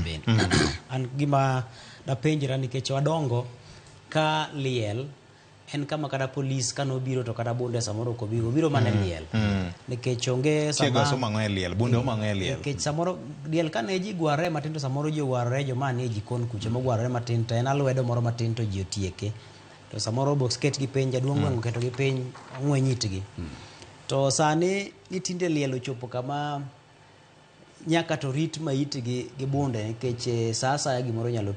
An bende an gima dapenjra, nikech wadongo ka liel en kama kata polis kane obiro to kata bunde samoro ok obiro, obiro mana e liel, nikech onge Chiego somo ang'o e liel? Bunde omo ang'o e liel? Nikech samoro liel kane ji gwarore matin, to samoro ji ogwarore, joma nie jikon kucho mogwarore matin, to en alwedo moro matin to ji otieke, to samoro box ket gi piny, jaduong' gweng' oketo gi piny, ong'weny itgi. To sani ni tinde liel ochopo kama nyaka to rit maiti gi bunde, nikech sa asaya gimoro nyalo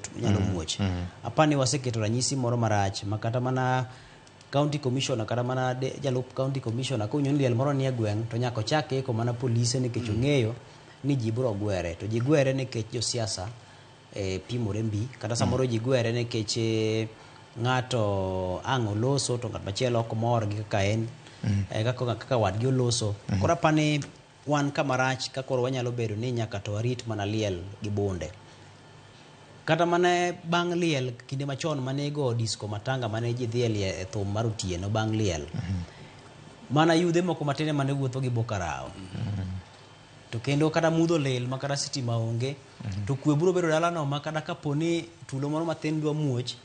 muoch. Apani waseketo ranyisi moro marach ma kata mana county commissioner, kata mana jalup county commissioner, kowinjo ni liel moro nie gweng', to nyaka ochak iko mana polise, nikech ong'eyo ni ji biro gwere, to ji gwere nikech josiasa pimore mbi, kata samoro ji gwere nikech ng'ato ang' oloso to ng'at machielo ok mor gi kaka en kaka wadgi oloso. Koro apani wan kama rach ka koro wanyalo bedo ni nyaka to warit mana liel gi bunde. Kata mana bang' liel, kinde machon mane igo disco matanga, mane ji dhi e liel e thum mar otieno bang' liel, mana yudhe moko matin ema ne wuotho gi bokarao, to kendo kata mudho lil ma kata sitima onge, to kwe biro bedo dalano, ma kata kapo ni tulo moro matin dwa muoch,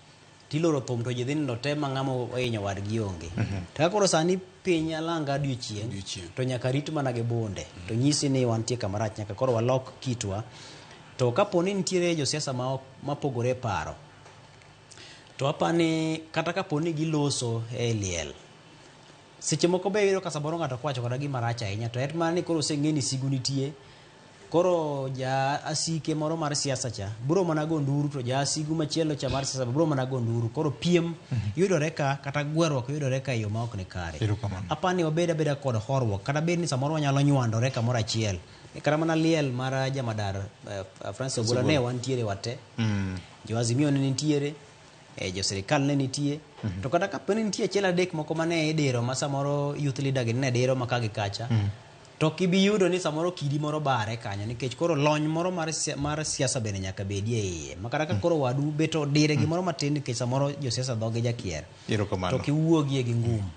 tiloro thum to ji dhi nindo te, ma ng'ama ohinyo wadgi onge. To ka koro sani piny alanga odiochieng', Odiochieng'. To nyaka rit mana gi bunde, to nyisi ni wantie kama rach, nyaka koro walok kitwa. To kapo ni nitiere josiasa ma ok mapogore e paro, to apani kata kapo ni giloso e liel, seche moko be iyudo ka samoro ng'ato ok wacho kata gima rach ahinya, to en mana ni koro oseng'e ni sigu nitie. Koro ja asike moro mar siasa cha biro mana go nduru, to ja asigu machielo cha mar siasa biro mana go nduru. Koro piem yudore ka, kata gweruok yudore ka e yo ma ok ni kare. Erokamano. Apani wabed abeda kod horuok, kata bed ni samoro wanyalo nywandore kamoro achiel. Kata mana liel mar jamadar Francis Ogola ne wantiere wate, jo Azimio ne nitiere, jo sirikal ne nitie. To kata kapo ni nitie achiel adek moko mane idiro, ma samoro youth leader gi ne diro ma ka gi kacha, to ok ibi yudo ni samoro kidi moro bare kanyo, nikech koro lony moro mar siasa bende nyaka bedie e iye, ma kata ka koro wadu bet odire gimoro matin, nikech samoro josiasa dhogi jakier, Erokamano. to kiwuogie gi ngum.